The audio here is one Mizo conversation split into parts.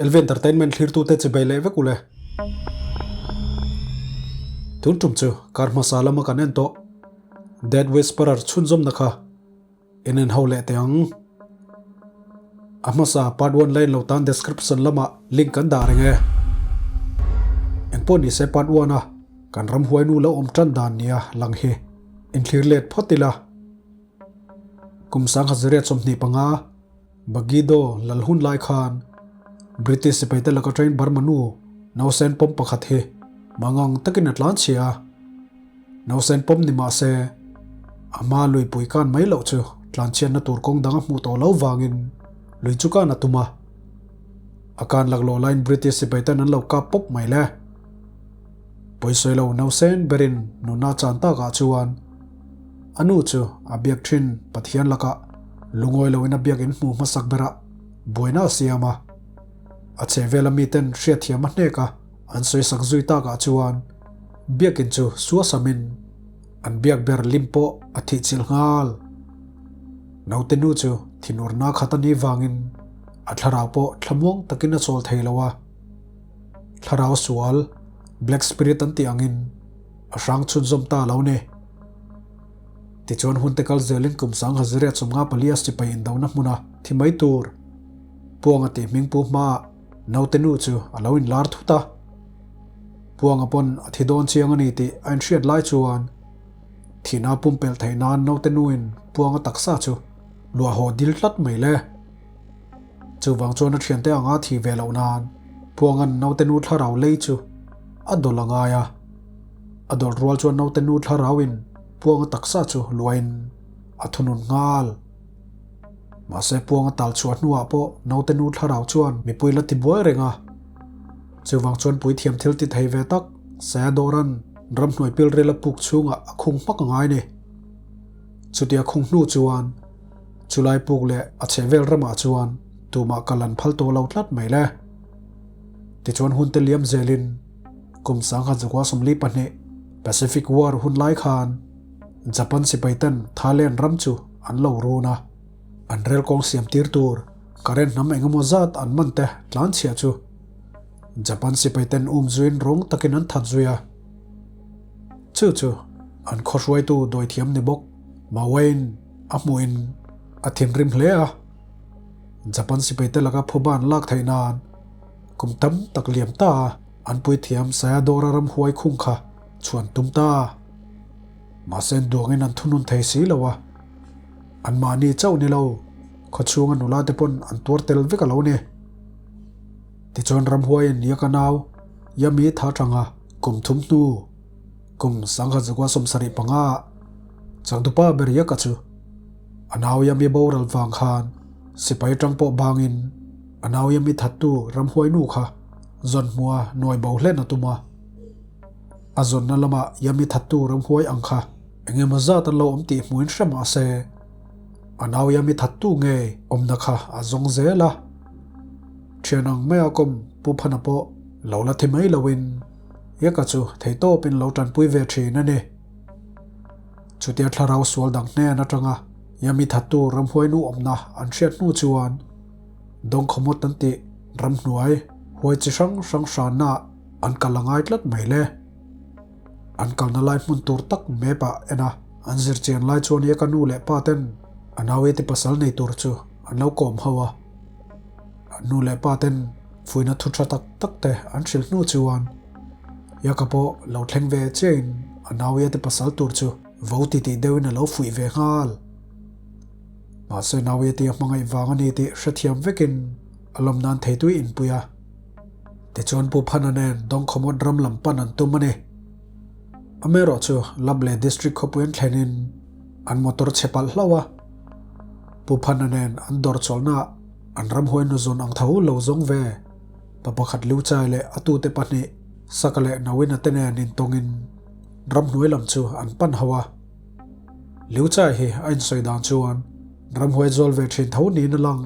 LV Entertainment thlirtute chibai leh vek ule. Tun tum chu kar hmasa lama kan en tawh Dead Whisperer chhunzawmna kha en en ho leh teh ang. A hmasa part one la en lo tan description lamah link kan dah reng e. Engpawh nise part one a kan ramhuainu lo awm tan dan nia lang hi inthlir let phawt ila. Kum 1925, Bagido lal hun lai khan British sipaite laka train Burma nu nausen pawm pakhat hi mangang takin a tlan chhia a. Nausen pawm ni mah se, a hma lui pui kan mai loh chu tlanchhiatna tur kawng dang a hmuh tawh lo vangin lui chu kan a tum a. A kan laklawh laiin British sipaiten an lo kap pawp mai le. Pawisawi lo nausen berin nuna chan takah chuan A nu chu a biak thin Pathian lakah lungawi loin a biakin hmuh hmasak berah buaina a siam a. A chhehvela miten hriatthiam a hnek a, an sawisak zui takah chuan biakin chu suasamin an biak ber lim pawh a thihchilh nghal. Naute nu chu thinurna khat a nih vangin a thlarau pawh thlamuang takin a chawl thei lo a. Thlarau sual, black spirit an tih angin, A hrang chhunzawm ta lo ni. Tichuan hunte kal zelin kum 1800 pali a sipai indona hmuna thi mai tur Puanga tih hming pu hmaah naute nu chu a lo inlar thut a. Puanga pawn a thi dawn chiang a ni tih a inhriat lai chuan thihna pumpelh theih nan naute nuin Puanga taksa chu luah haw dil tlat mai le. Chuvang chuan a thiante anga thi ve loh nan Puanga'n naute nu thlarau lei chu a dawlh a ngai a. A dawlh rual chuan naute nu thlarauin Puanga taksa chu luain a thunun nghal. Mahse Puanga tal chhuah hnuah pawh naute nu thlarau chuan mipui la ti buai reng a. Chuvang chuan puithiam thil ti thei ve tak Sayadawra'n ramhnuai pilril a puk chhungah a khung hmak a ngai ni. Chutia khung hnu chuan Chulai puk leh a chhehvel ramah chuan tumah kal an phal tawh lo tlat mai le. Tichuan hunte liam zelin kum 1942 Pacific War hun lai khan Japan sipaiten Thailand ram chu an lo run a, an rel kawng siam tir tur current hnam engemaw zat an man te tlan chhiah chu Japan sipaiten um zuiin rawng takin an that zui a. Chu chu an khawhruaitu dawithiam ni bawk Mawain A hmuhin a thinrim hle a, Japan sipaite laka phuba an lak theih nan kum tam tak liam ta a, an puithiam Sayadora ramhuai khung kha chhuan tum ta a. Mahse an duangin an thunun thei si lo a, anmahni chauh ni lo, khawchhunga nula te pawn an tuar tel vek a lo ni. Tichuan ramhuaiin Yaka nau Yami tha tanga kum thum hnu kum 1975 ah Changtupa ber Yaka chu a nau Yami boral vang khan sipai tang pawh bangin a nau Yami thattu ramhuainu kha zawn hmua nuai bo hlen a tum a. A zawnna lamah Yami thattu ramhuai ang kha eng emaw zat an lo awm tih hmuin hre mah se a nau Yami thattu ngei awmna kha a zawng zel a. Thian ang maia kawm Pu Phana pawh lo la thi mai loin Yaka chu theihtawpin lo tanpui ve thin a ni. Chutia thlarau sual dang hnen atanga Yami thattu ramhuainu awmna an hriat hnu chuan Dawngkhawmawt an tih ramhnuai huai chi hrang hrang hranna an kal a ngai tlat mai le. An kalna lai hmun tur tak map ah en a, an zir chian lai chuan Yaka nu leh pa ten a nauete pasal nei tur chu an lo kawm ho a. An nu leh pa ten fuihna thu tha tak tak te an hrilh hnu chuan Yaka pawh lo thleng ve chiahin a nauia te pasal tur chu vo ti tih deuhin a lo fuih ve nghal. Mahse nauia te a hmangaih vang a ni tih hrethiam vekin a lawm nan theitui inpui a. Tichuan Pu Phana nen Dawngkhawmawt ram lam pan an tum a ni. Amaherawhchu Lamle District khawpui an thlenin an motor chhe palh hlauh a. Pu Phana nen an dawr chawlhnaah an ramhuai nu zawn ang tho lo zawng ve. Pa pakhat Liuchai leh a tute pahnih Saka leh Nawina te nen intawngin ramhnuai lam chu an pan ho a. Liuchai hi a insawi dan chuan ramhuai zawl ve thin tho niin a lang.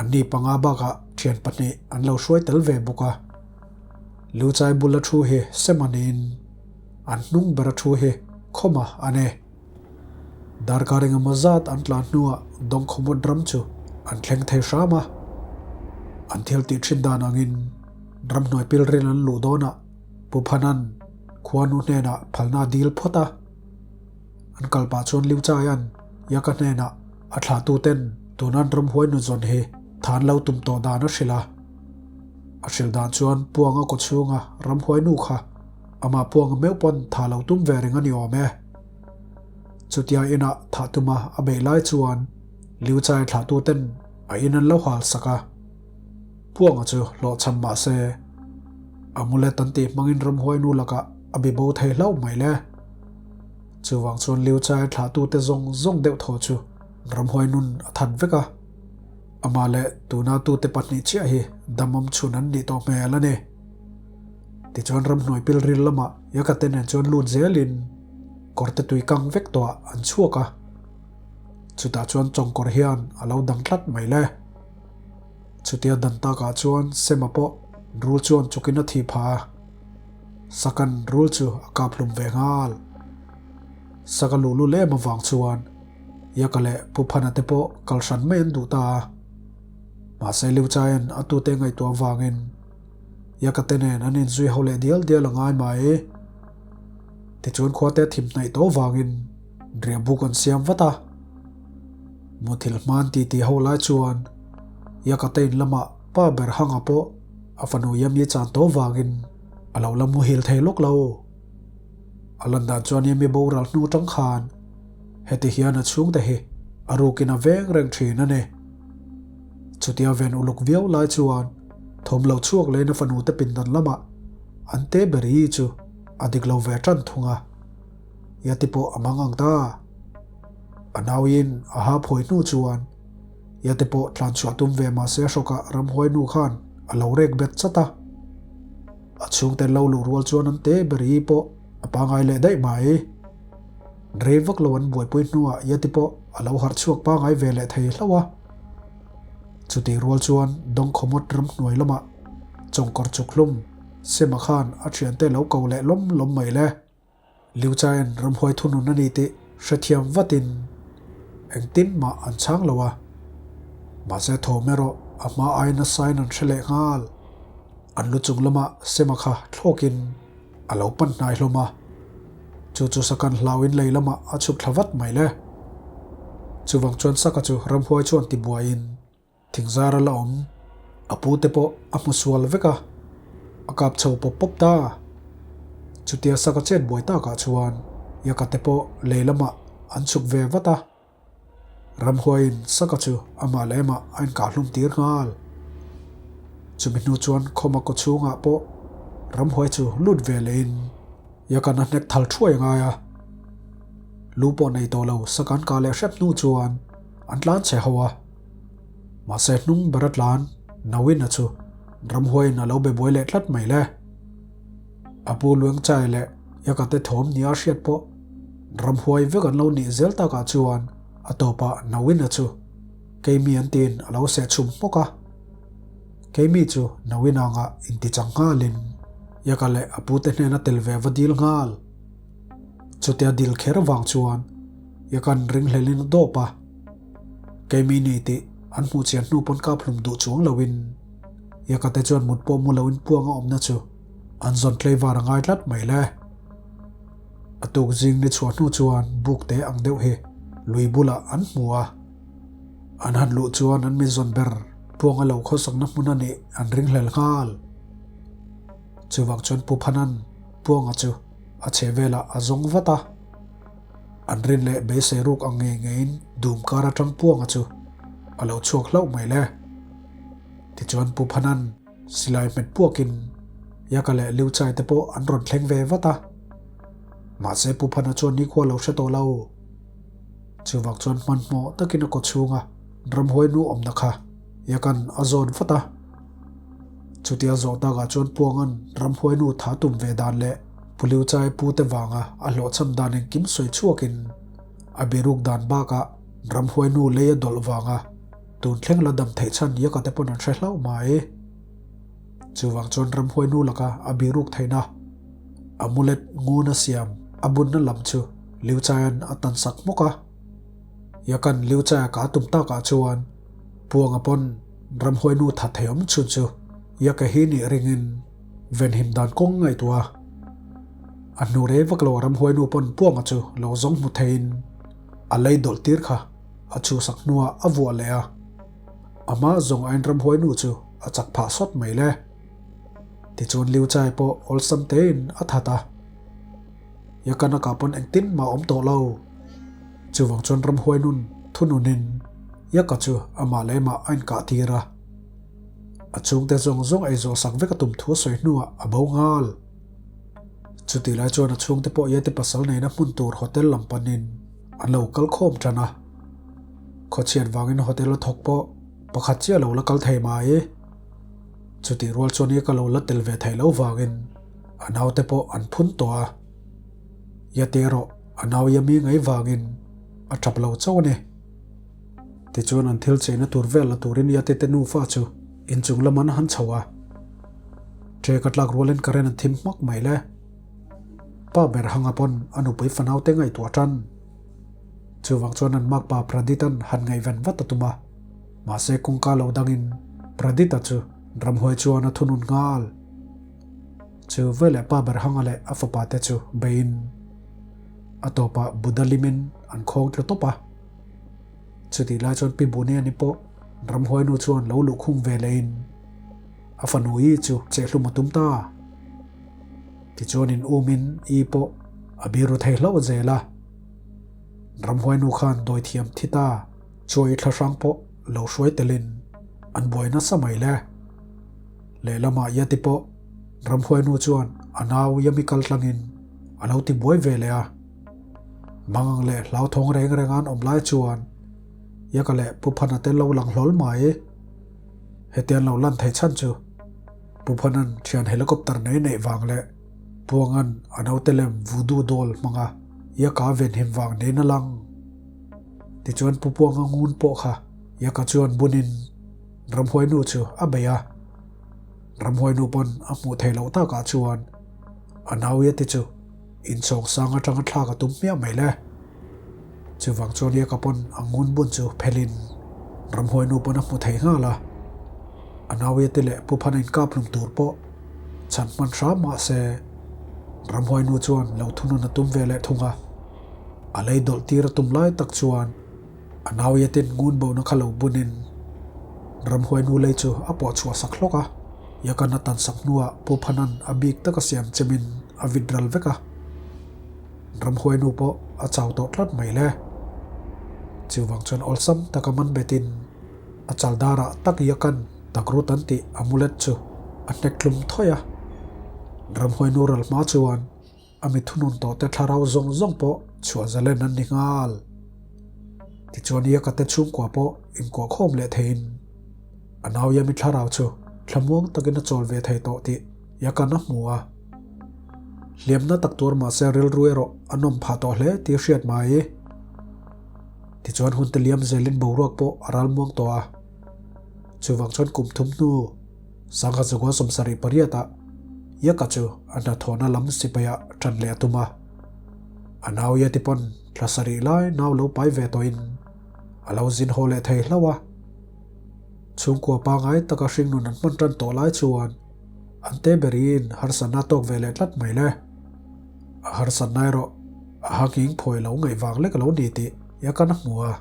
Anni panga bakah thian pahnih an lo hruai tel ve bawk a. Liuchai bula thu hi Sema niin an hnung bera thu hi Khawma a ni. Darkar engemaw zat an tlan hnuah Dawngkhawmawt ram chu an thleng thei hram a. An thil tih thin dan angin ramhnuai pilril an luh dawnah Pu Phanan khuanu hnenah phalna a dil phawt a. An kal pah chuan Liu Chaia'n Yaka hnenah a thlahtuten tuna an ramhuai nu zawn hi tha an lo tum tawh dan a hrilh a. A hrilh dan chuan Puanga kaw chhunga ramhuai nu kha amah Puanga meuh pawn tha lo tum ve reng a ni awm e. Chutia inah thah tuma a beih lai chuan Liu Chai thlahtuten a in an lo hal sak a. Puanga chu hlawhchham mah se, amulet an tih hmangin ramhuai nu lakah a bi bo thei hlauh mai le. Chuvang chuan Liu Chai thlahtute zawng zawng deuh thaw chu ramhuai nun a that vek a. Amah leh tuna tute pahnih chiah hi damawm chhun an nih tawh hmel a ni. Tichuan ramhnuai pilril lamah Yakate nen chuan lut zelin kawrte tui kang vek tawhah an chhuak a. Chutah chuan chawngkawr hian a lo dang tlat mai le. Chutia dan takah chuan Sema pawh rul chuan chukin a thi pha a, Sakan rul chu a kap hlum ve nghal. Saka luh lul em avang chuan Yaka leh Pu Phana te pawh kal hran mai an duh ta a. Mahse Liu Chaian a tute ngaihtuah avangin Yaka te nen an inzui ho leh dial dial a ngai mai. Tichuan khua te thim hnaih tawh avangin riah buk an siam vat a. Muthilh hman ti ti ho lai chuan Yakatein lamah pa ber hanga pawh a fanu Yami chan tawh vangin a lo la muhil thei lawk lo. A lan dan chuan Yami boral hnu tang khan heti hian a chhungte hi a rukin a veng reng thin a ni. Chutia ven uluk viau lai chuan thawm lo chhuak leh in a fanu te pindan lamah an te ber Yi chu a dik lo ve tan thung a. Yati pawh a mang ang ta. A nauin a ha phawi hnu chuan Yate pawh tlan chhuah tum ve mahse hrawkah ramhuai nu khan a lo rek bet chat a. A chhungte lo luh rual chuan an te ber hi pawh a pangai leh daih mai. Rei vak lo an buaipui hnuah Yati pawh a lo harh chhuak pangai ve leh thei hlauh a. Chutih rual chuan Dawngkhawmawt ramhnuai lamah chawngkawr chuk hlum Sema khan a thiante lo ko leh lawm lawm mai le. Liu Chaian ramhuai thunun a ni tih hrethiam vatin engtin mah an chhang lo a, mahse thawm erawh a hma aiin a sain an hre leh nghal. An lu chung lamah Sema kha thlawkin a lo pan hnai hlawm a, chu chu Sakan hlauin lei lamah a chhuk thla vat mai le. Chuvang chuan Saka chu ramhuai chuan tibuaiin Thingzar a la awm, a pu te pawh a hmu sual vek a, a kap chho pawp pawp ta. Chutia sak a chet buai takah chuan Yaka te pawh lei lamah an chhuk ve vat a. Ramhuaiin Saka chu amah leh amah a inkah hlum tir nghal. Chumi hnu chuan Khawma kaw chhungah pawh Ramhuai chu lut ve lehin Yakan a hnek thal thuai a ngai a. Lu pawh nei tawh lo Saka'n kah leh hrep hnu chuan an tlan chhe ho a. Mahse hnung ber a tlan Nawina chu ramhuaiin a lo be buai leh tlat mai le. A pu Luengchai leh Yakate thawm nia a hriat pawh ramhuai vek an lo nih zel takah chuan a tawpah Nawina chu Keimi an tiin a lo seh chhum hmawk a. Keimi chu Nawina angah intichang nghalin Yaka leh a pute hnena tel ve va dil nghal. Chutia dil kher vang chuan Yakan ringhlelin a dawp a. Keimi ni tih an hmuh chian hnu pawn kap hlum duh chuang loin Yakate chuan mut pawh mu loin puang a awmna chu an zawn tlei var a ngai tlat mai le. A tuk zing ni chhuah hnu chuan buk te ang deuh hi lui bulah an hmu a. An han luh chuan an mi zawn ber puang a lo khawsakna hmun a nih an ringhlel nghal. Chuvang chuan Pu Phanan puanga chu a chhe velah a zawng vat a. An rin leh beisei ruk ang ngei ngeiin dum kar atang puanga chu a lo chhuak hlauh mai le. Tichuan Pu Phanan silai hmet puakin Yaka leh Liu Chai te pawh an rawn thleng ve vat a. Mahse Pu Phana chuan nikhua lo hre tawh lo. Chuvang chuan hmanhmawh takin a kaw chhunga ramhuai nu awmna kha Yakan a zawn vat a. Chutia zawh takah chuan Puangan ramhuai nu tha tum ve dan leh Puliu Chai pu te vanga a hlawhchham dan engkim sawi chhuakin a biruk dan bakah ramhuai nu lei a dawlh vanga tun thleng la dam theih chhan Yaka te pawn an hre hlauh mai. Chuvang chuan ramhuai nu laka a biruk theihna amulet ngun a siam a bunna lam chu Liu Chaian a tan sak hmawk a. Yakan Liu Chaia ka tum takah chuan Puanga pawn. Ramhuai nu that thei awm chhun chu Yaka hi nih ringin venhim dan kawng ngaihtuah a. A hnu rei vak lo ramhuai nu pawn Puanga chu lo zawng hmu theiin a lei dawlh tir kha a chhuhsak hnuah a vuah leh a. Amah zawng ain ramhuai nu chu a chak phah sawt mai le. Tichuan Liu Chai pawh awlsam tein a that a. Yakanaka pawn engtin mah awm tawh lo. Chuvang chuan ramhuai nun thununin Yaka chu amah leh amah a inkah tir a. A chhungte zawng zawng ei zawh sak vek a tum thu a sawi hnuah a bo nghal. Chutih lai chuan a chhungte pawh Yeti pasal neina hmun tur hotel lam panin an lo kal khawm tan a. Khawchhiat vangin hotel a thawk pawh pakhat chiah lo la kal thei mai. Chutih rual chuan Yaka lo la tel ve theih loh vangin a naute pawh an phun tawh a. Yeti erawh a nau Yami ngai vangin a tap lo chauh a ni. Tichuan an thil cheina tur vel la turin Yate te nufa chu inchung lam an han chho a. Ṭek a tlak rualin current an thim hmak mai le. Pa ber hanga pawn a nupui fanau te ngaihtuah tan. Chuvang chuan an makpa Pradit-a'n han ngaihven vat a tum a. Mahse kawngka lo dangin Pradit-a chu ramhuai chuan a thunun nghal. Chu veleh pa ber hanga leh a fapa te chu beiin a tawpah Buddha limin an khawng tlu tawp a. Chutih lai chuan Pi Buniani pawh ramhuai nu chuan lo luhkhung ve lehin a fanu I chu chehlum a tum ta. Tichuan in umin I pawh a biru thei hlauh zel a. Ramhuai nu khan dawithiam thi ta chuai thlahrang pawh lo hruai telin an buai nasa mai le. Lehlamah Yati pawh ramhuai nu chuan a nau Yami kal tlangin a lo ti buai ve leh a. Mangang leh hlauthawng reng reng an awm lai chuan Yaka leh Pu Phana te lo lang hlawl mai. Hetiang lo lan thei chhan chu Pu Phana'n thian helicopter nei neih vang leh Puanga'n a naute lem voodoo doll hmanga Yaka venhim vang niin a lang. Tichuan Pu Puanga ngun pawh kha Yaka chuan bunin ramhuai nu chu a bei a. Ramhuai nu pawn a hmuh theih loh takah chuan a nau Yeti chu Inchhawng sang atanga thlak a tum hmiah mai le. Chuvang chuan Yaka pawn a ngun bun chu phelin ramhuai nu pawn a hmu thei nghal a. A nau Yeti leh Pu Phana inkap hlum tur pawh chhan hman hram mah se ramhuai nu chuan lo thunun a tum ve leh thung a. A lei dawlh tir a tum lai tak chuan a nau Yetin ngun bona kha lo bunin ramhuai nu lei chu a pawh chhuah sak hlawk a. Yakan a tan sak hnuah Pu Phanan a bik taka siam chemin a vit ral vek a. Ramhuai nu pawh a chau tawh tlat mai le. Chuvang chuan awlsam taka man betin a chal darah tak Yakan takrut an tih amulet chu a hnek tlum thawi a. Ramhuai nu ral hma chuan a mi thunun tawh te thlarau zawng zawng pawh chhuah zalen an ni nghal. Tichuan Yaka te chhungkua pawh inkuah khawm leh theiin a nau Yami thlarau chu thlamuang takin a chawl ve thei tawh tih Yakan a hmu a. Hliamna tak tuar mahse rilru erawh a nawm phah tawh hle tih a hriat mai. Tichuan hun te liam zelin boruak pawh a ralmuang tawh a. Chuvang chuan kum thum hnu Sangha Zagua 78 ah Yaka chu a hnathawhna lam sipaiah tan leh a tum a. A nau Yeti pawn thla sarih lai nau lo pai ve tawhin a lo zin haw leh thei hlauh a. Chhungkua pangai taka hringnun an hman tan tawh lai chuan an te beriin harsatna a tawk ve leh tlat mai le. A harsatna erawh a hanging phawi lo ngaih vang lek a lo ni tih Yakan a hmu a.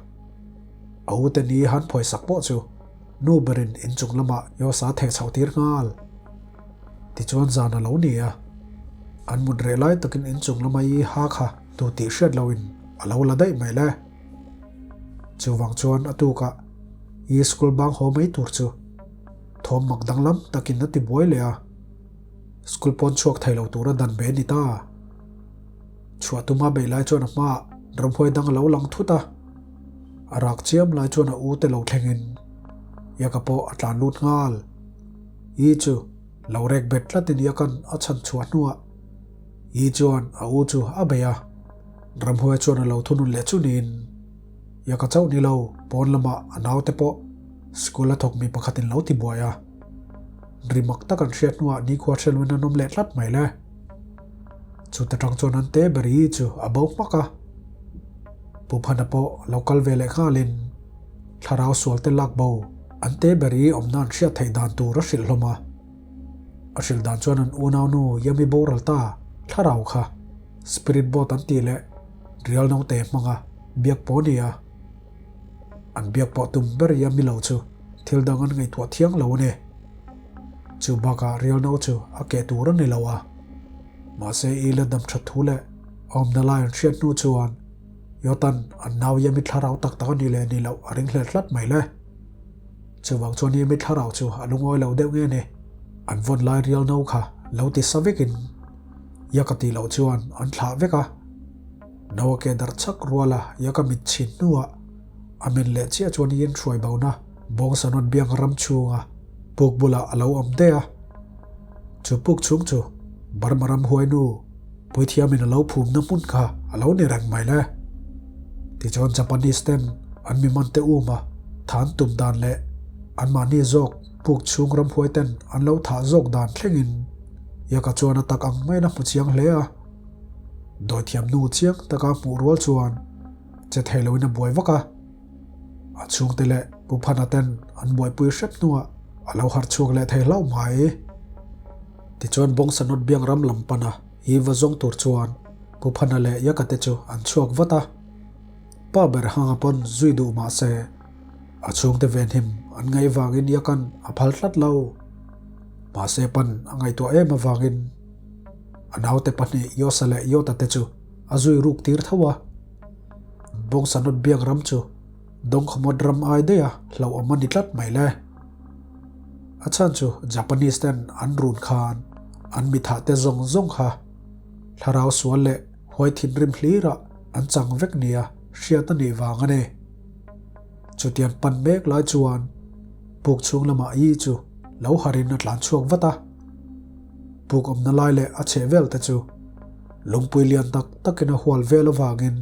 A ute ni han phawisak pawh chu Nu berin inchung lamah Yosa theh chhoh tir nghal. Tichuan zan a lo ni a, an mut reh lai takin inchung lama i ha kha tu tih hriat loin a lo la daih mai le. Chuvang chuan a tukah i school bang haw mai tur chu thawm mak danglam takin a ti buai leh a, school pawn chhuak thei lo tura dan ve a ni ta. Chhuah tuma beih lai chuan a hmaah ramhuai dang a lo lang thut a. A rak chiam lai chuan a u te lo thlengin Yaka pawh a tlan lut nghal. I chu lo rek bet tlatin Yakan a chhan chhuah hnuah I chuan a u chu a bei a. Ramhuai chuan a lo thunun leh chu niin Yaka chauh ni lo pawn lamah a naute pawh school a thawk mi pakhatin lo ti buai a. Ri mak tak an hriat hnuah nikhua hrialwin an awm leh tlat mai le. Chuta tang chuan an te ber I chu a bo hmak a. Pu Phana pawh lo kal ve leh nghalin thlarau sual te lak bo An te ber i awm nan hriat theih dan tur a hrilh hlawm a. A hrilh dan chuan an unaunu Yami boral ta thlarau kha spirit boat an tih leh rial naute hmanga biak pawh a ni a. An biak pawh tum ber Yami lo chu thil dang an ngaihtuah thiang lo a ni. Chu bakah rial no chu a keh tur a ni lo a. Mahse i la dam that thu leh a awmna lai an hriat hnu chuan Yotan an nau Yami thlarau tak tak a ni leh ni loh a ring hlel tlat mai le. Chuvang chuan Yami thlarau chu a lungawi lo deuh nge ni? An vawn lai rial no kha lo ti sa vekin Yaka tih loh chuan an thlah vek a. No a ke darh chak ruala Yaka mit chhin hnuah a men leh chiah chuan Yin hruai bona Bawngsanawt biang ram chhunga puk bulah a lo awm daih a. Chu puk chhung chu Burma ram huainu Puithiamin a lo phumna hmun kha a lo ni reng mai le. Tichuan Japanese ten an mi man te um a, than tum dan leh anmahni zawk puk chhung ramhuai ten an lo thah zawk dan thlengin Yaka chuan a tak ang maiin a hmu chiang hle a. Dawithiam nu chiang taka hmuh rual chuan che thei loin a buai vak a. A chhungte leh Pu Phana ten an buaipui hrep hnuah a lo harh chhuak leh thei hlauh mai. Tichuan Bawngsanawt biang ram lam pana i va zawng tur chuan Pu Phana leh Yaka te chu an chhuak vat a. Pa ber hanga pawn zui duh mah se a chhungte venhim an ngaih vangin Yakan a phal tlat lo. Mahse pan a ngaihtuah em avangin a naute pahnih Yosa leh Yota te chu a zui ruk tir tho a. Bawngsanawt biang ram chu Dawngkhawmawt ram ai daih a hlauhawm a ni tlat mai le. A chhan chu Japanese ten an run khan an mithah te zawng zawng kha thlarau sual leh huai thinrim hlirah an chang vek nia hriat a nih vang a ni. Chutiang pan mek lai chuan puk chhung lamah Yi chu lo harin a tlan chhuak vat a. Puk awmna lai leh a chheh vel te chu lungpui lian tak takin a hual vel avangin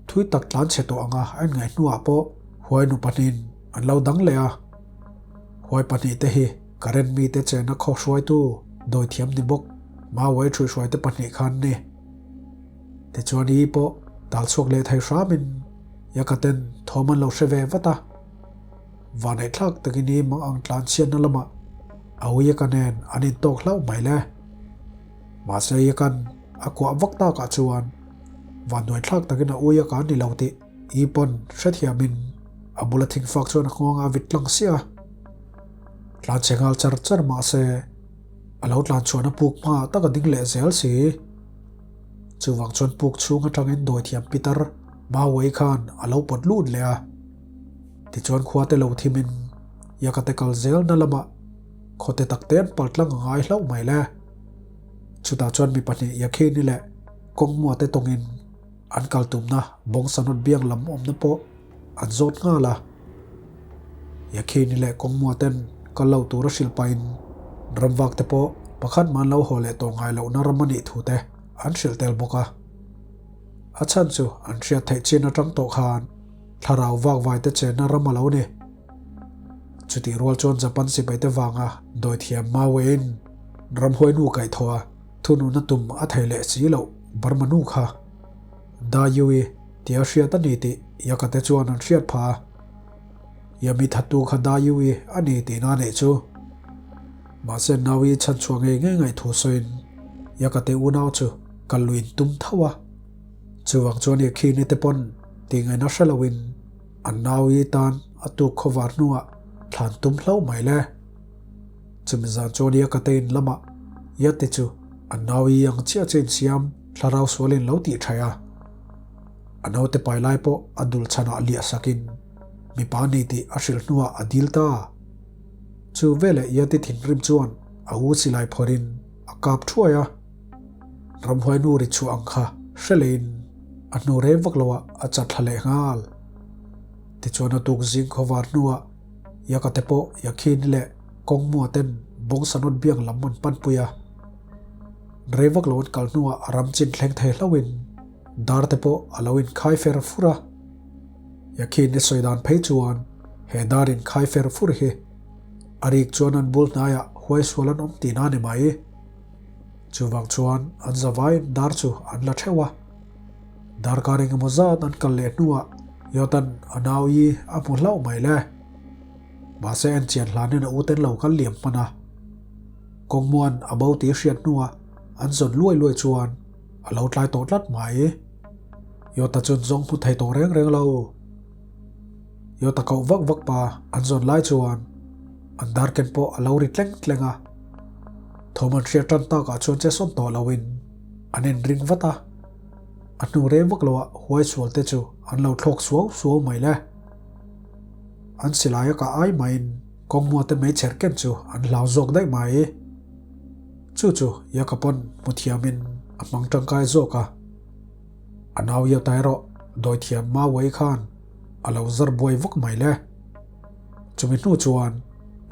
Thui tak tlan chhe tawh anga a inngaih hnuah pawh huai nu pahnihin an lo dang leh a. Huai pahnih te hi current mite chenna khaw hruaitu dawithiam ni bawk Mawei ṭhuihhruai te pahnih khan ni. Tichuan i pawh tal chhuak leh thei hramin Yakaten thawm an lo hre ve vat a. Vaneihthlak takin i mang ang tlan chhiatna lamah a ui Yaka nen an intawk hlauh mai le. Mahse Yakan a kuah vak takah chuan Vanduaithlak takin a ui a ka ni lo tih i pawn hrethiamin a bula thingfak chuan a nghawng a vit tlang siah a. Tlan chhe nghal char char mahse a lo tlan chhuahna puk hmaah tak a ding leh zel si. Chuvang chuan puk chhung atangin dawithiam pitar Mawei khan a lo pawt lut leh a. Tichuan khuate lo thimin Yakate kal zelna lamah khawte takte an pal tlang a ngai hlauh mai le. Chutah chuan mi pahnih Yakhini leh Kawngmua te tawngin an kal tumna Bawngsanawt biang lam awmna pawh an zawt nghal a. Yakhini leh Kawngmua ten kal lo tura hrilh pahin ramvak te pawh pakhat man lo haw leh tawh ngai lohna ram a nih thu te an hrilh tel bawk a. A chhan chu an hriat theih chin atang tawh khan thlarau vakvai te chenna ram a lo ni. Chutih rual chuan Japan sipai te vanga dawithiam Mawein ramhuai nu kaihthawh a thununa tum a thei leh si loh Burma nu kha Da Yui tia hriat a ni tih Yaka te chuan an hriat phah a. Yami thattu kha Da Yui a ni tihna neih chu. Mahse Naui chhanchhuah ngei ngei ngaih thu sawiin Yaka te unau chu kal luin tum tho a. Chuvang chuan Yakhini te pawn tih ngaihna hre loin An naui tan a tuk khawvar hnuah thlan tum hlauh mai le. Chumi zan chuan ia ka te in lamah ia te chu an naui ang chiah chiah in siam thlarau sual in lo tih thaih a. A naute pai lai pawh a dul chhanah liah sakin mipa ni tih a hrilh hnuah a dil ta. Chu veleh ia te thinrim chuan a u silai phawrhin a kap thuai a. Ramhuai nu ri chhuah ang kha hre leiin a hnu reng vak loah a chat thla leh nghal. Tichuan a tuk zing khawvar hnuah Yaka te pawh Yakhini leh Kawngmua ten Bawngsanawt biang lam an panpui a. Rei vak lo an kal hnuah a ram chin thleng thei hlauhin dar te pawh a lo inkhai fer fur a. Yakhini sawi dan phei chuan he dar inkhai fer fur hi a rik chuan an bul hnaiah huaisual an awm tihna a ni mai. Chuvang chuan an zavaiin dar chu an la theuh a. Darkar engemaw zat an kal leh hnuah Yotan a nau i a hmu hlauh mai le. Mahse en chian hlanin a uten lo kal liam hman a. Kawngmuan a bo tih hriat hnuah an zawn luai luai chuan a lo tlai tawh tlat mai. Yota chuan zawng hmu thei tawh reng reng lo. Yota koh vak vak pa an zawn lai chuan an darken pawh a lo ri tleng tleng a. Thawm an hriat tan takah chuan che sawn tawh loin an inring vat a. A hnu reng vak loah huai sual te chu an lo thlawk suau suau mai le. An silai a kah ai maiin kawngmua te meichher ken chu an hlau zawk daih mai. Chu chu Yakapawn hmu thiamin a hmang tangkai zawk a. A nau Yota erawh dawithiam Mawei khan a lo zar buai vak mai le. Chumi hnu chuan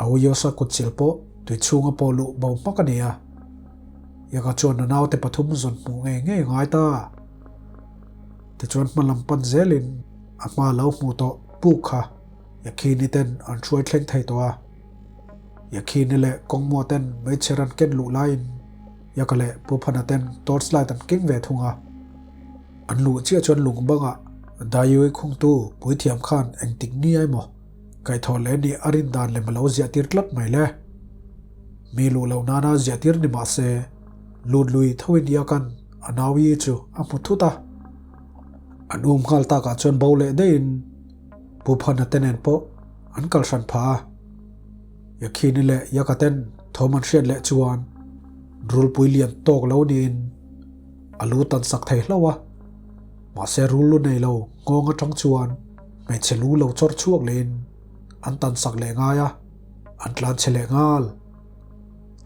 a u Yosa kutchil pawh tui chhunga pawh luh bo hmak a ni a. Yaka chuan a naute pathum zawn hmuh ngei ngei a ngai ta. Tichuan hma lam pan zelin a hma lo hmuh tawh puk kha Yakhini ten an hruai thleng thei tawh a. Yakhini leh Kawngmua ten meichher an ken luh laiin Yaka leh Pu Phana ten torchlight an keng ve thung a. An luh chiah chuan lung bangah Daiui khungtu puithiam khan engtik ni ai maw kaihthawh leh nih a rin dan lem a lo ziah tir tlat mai le. Mi luh loh nana ziah tir ni mah se lut lui thoin Yakan a naui chu a hmu thut a. An um nghal takah chuan bo leh daihin Pu Phana te nen pawh an kal hran phah a. Yakhini leh Yaka ten thawm an hriat leh chuan rulpui lian tawk lo niin a lu tan sak thei hlauh a. Mahse rul lu nei lo nghawng atang chuan hmeichhe lu lo chawr chhuak lehin an tan sak leh ngai a, an tlan chhe leh nghal.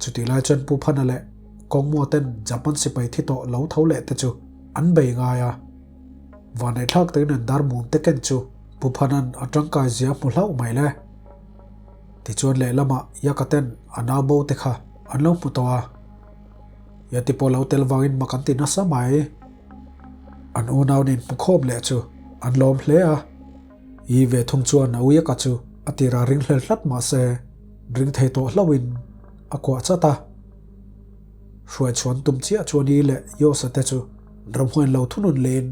Chutih lai chuan Pu Phana leh Kawngmua ten Japan sipai thi tawh lo tho leh te chu an bei ngai a. Vanneithlak takin an dar mum te ken chu Pu Phana'n a tangkai zia hmu hlauh mai le. Tichuan lehlamah Yaka ten a nau bo te kha an lo hmu tawh a. Yati pawh lo tel vangin mak an ti nasa mai. An unau nen hmu khawm leh chu an lawm hle a. I ve thung chuan a Uyaka chu a tirah ring hlel hlat mah se ring thei tawh hlauhin a kuah chat a. Hruai chhuan tum chiah chuan I leh Yosa te chu ramhuain lo thunun lehin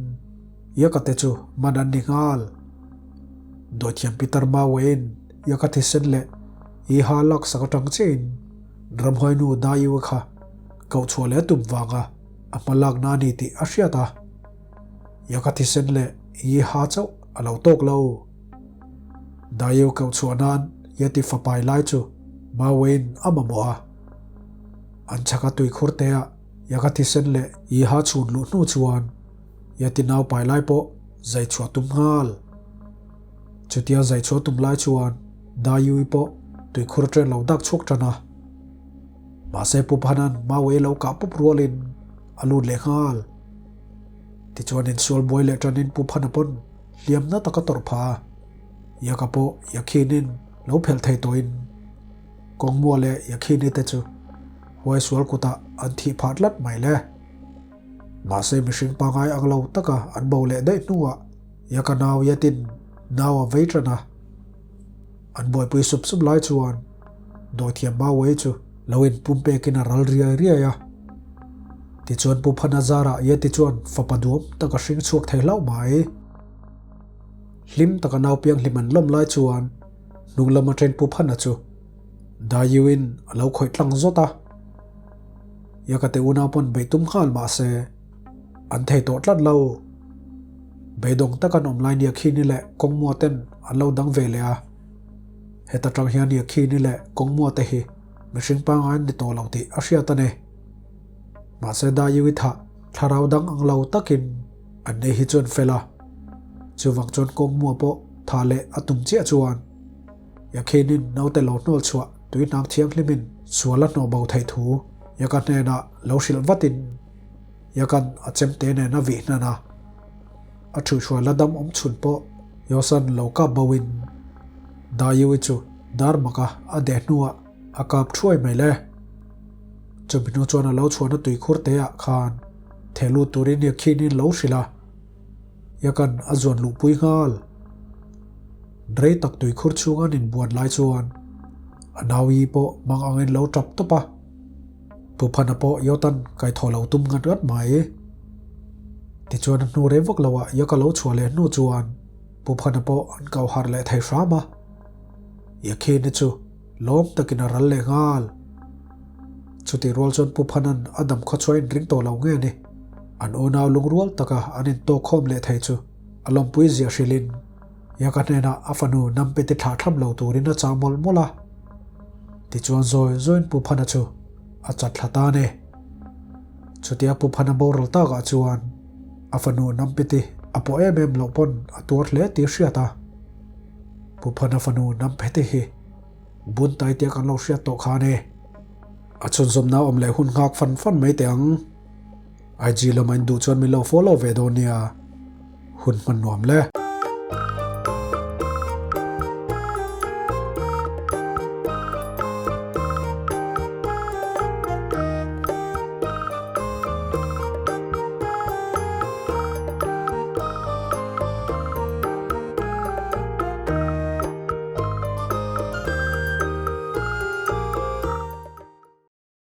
Yaka te chu man an ni nghal. Dawithiam Peter Maweiin Yaka thisen leh Iha laksak atang chiahin ramhuai nu Daiu kha koh chhuah leh a tum vanga a hma lakna a ni tih a hriat a. Yaka thisen leh Iha chauh a lo tawk lo. Daiu koh chhuah nan Yeti fapai lai chu Maweiin a mamawh a. An chhaka tuikhur teah Yaka thisen leh Iha chhun luh hnu chuan Yeti nau pai lai pawh zai chhuah tum nghal. Chutia zai chhuah tum lai chuan Dayui pawh tuikhur aṭang lo dak chhuak ṭan a. Mahse Pu Phanan Mawei lo kah pup rualin a lut leh nghal. Tichuan insual buai leh ṭanin Pu Phana pawn hliamna taka tawrh phah a, Yaka pawh Yakhinin lo phelh thei tawhin Kawngmua leh Yakhini te chu huai sual kutah an thih phah tlat mai le. Mahse mihring pangai ang lo taka an bo leh daih hnuah Yaka nau Yatin nau a vei tan a. An buaipui sup sup lai chuan dawithiam Mawei chu lo inpum pekin a ral riai riai a. Tichuan Pu Phana zarah Yati chuan fapa duam tak a hring chhuak thei hlauh mai. Hlim taka nau pianghlim an lawm lai chuan hnung lam atangin Pu Phana chu Daiuin a lo khawih tlang zawt a. Yakate unau pawn beih tum nghal mah se an thei tawh tlat lo. Beidawng tak an awm lai nia khini leh kawngmua ten an lo dang ve leh a. Heta tang hian nia khini leh kawngmua te hi mihring pangai an ni tawh lo tih a hriat a ni. Mahse Daiui thah thlarau dang ang lo takin an nei hi chuan fel a. Chuvang chuan kawngmua pawh thah leh a tum chiah chuan Yakhinin naute lo hnawl chhuah tui hnang thianghlimin sual a hnawh bo theih thu Yaka hnenah lo hrilh vatin Yakan a chemte nen a vih hnan a. A thuihhruai la dam awm chhun pawh Yosan lo kap boin Dayui chu dar maka a deh hnuah a kap thuai mai le. Chumi hnu chuan a lo chhuahna tuikhur teah khan theh lut turin Yakhinin lo hrilh a. Yakan a zuan luhpui nghal. Rei tak tuikhur chhunga an inbuan lai chuan a nauyi pawh mang angin lo tap tawp a. Pu Phana pawh Yotan kaithaw lo tum ngat ngat mai. Tichuan a hnu rei vak loah Yaka lo chhuah leh hnu chuan Pu Phana pawh an kau harh leh thei hram a. Yakhini chu lawm takin a ral leh nghal. Chutih rual chuan Pu Phanan a dam khaw chuan inring tawh lo nge ni? An unau lungrual taka an intawk khawm leh thei chu a lawmpui zia hrilhin Yaka hnenah a fanu Nampeti thlah thlam lo turin a chah mawlh mawlh a. Tichuan zawi zawiin Pu Phana chu a chat thla ta a ni. Chutia Pu Phana boral takah chuan a fanu Nampeti a pawh em em loh pawn a tuar hle tih a hriat a. Pu Phana fanu Nampheti hi bun tai tia kan lo hriat tawh khan e. A chhunzawmna awm leh hun nghak fan fan mai teh ang. IG lama in duh chuan min lo follow ve dawn nia. Hun hman nuam le.